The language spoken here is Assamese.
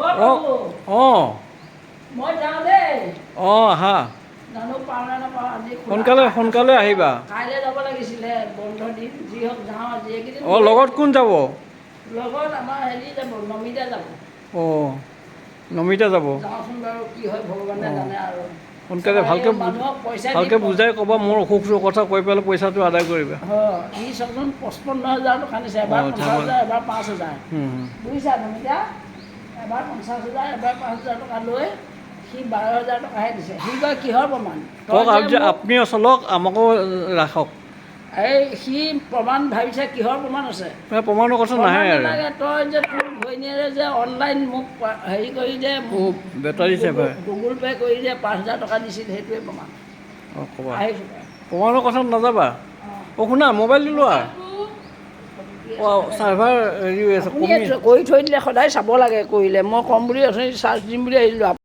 অঁ। প্ৰভু। অঁ। মই যাওঁ দেই। অঁ, আহা। জানো পাৰোঁ নে নাপাৰোঁ আজি খোলা। সোনকালে সোনকালে আহিবা। কাইলৈ যাব লাগিছিলে, বন্ধ দিন। যি হওক, যাওঁ আজি এইকেইদিন। অঁ, লগত কোন যাব? লগত আমাৰ হেৰি যাব, নমিতা যাব। অঁ, নমিতা যাব। যাওঁচোন বাৰু, কি হয় ভগৱানে জানে আৰু। সোনকালে ভালকৈ মানুহক পইচা দি ভালকৈ বুজাই ক'বা, মোৰ অসুখটোৰ কথা কৈ পেলাই পইচাটো আদায় কৰিবা। অঁ, ই চাচোন, 55,000 টকা নিছে। এবাৰ 50,000, এবাৰ 5,000। বুজিছা নমিতা, এবাৰ 50,000, এবাৰ 5,000 টকা লৈ সি 12,000 টকাহে দিছে। সি কয়, কিহৰ প্ৰমাণ তই কওক যে আৰু যে আপুনিও চলক, আমাকো ৰাখক। এই সি প্ৰমাণ ভাবিছে, কিহৰ প্ৰমাণ আছে? মানে প্ৰমাণৰ কথা প্ৰমাণ নাহে আৰু। নালাগে, তই যে তোৰ ঘৈণীয়েৰে যে অনলাইন মোক হেৰি কৰি যে বেটাৰী চেভাৰ। গুগল পে' কৰি যে 5,000 টকা দিছিল, সেইটোৱে প্ৰমাণ। অঁ, ক'বা। আহিছোঁ। প্ৰমাণৰ কথাত নাযাবা। অঁ, শুনা, মোবাইলটো লোৱা। অঁ, চাৰ্ভাৰ হেৰি হৈ আছে। আপুনি কমি কৰি থৈ দিলে সদায় চাব লাগে কৰিলে। মই ক'ম বুলি অথনি চাৰ্জ দিম বুলি আহিছিলোঁ।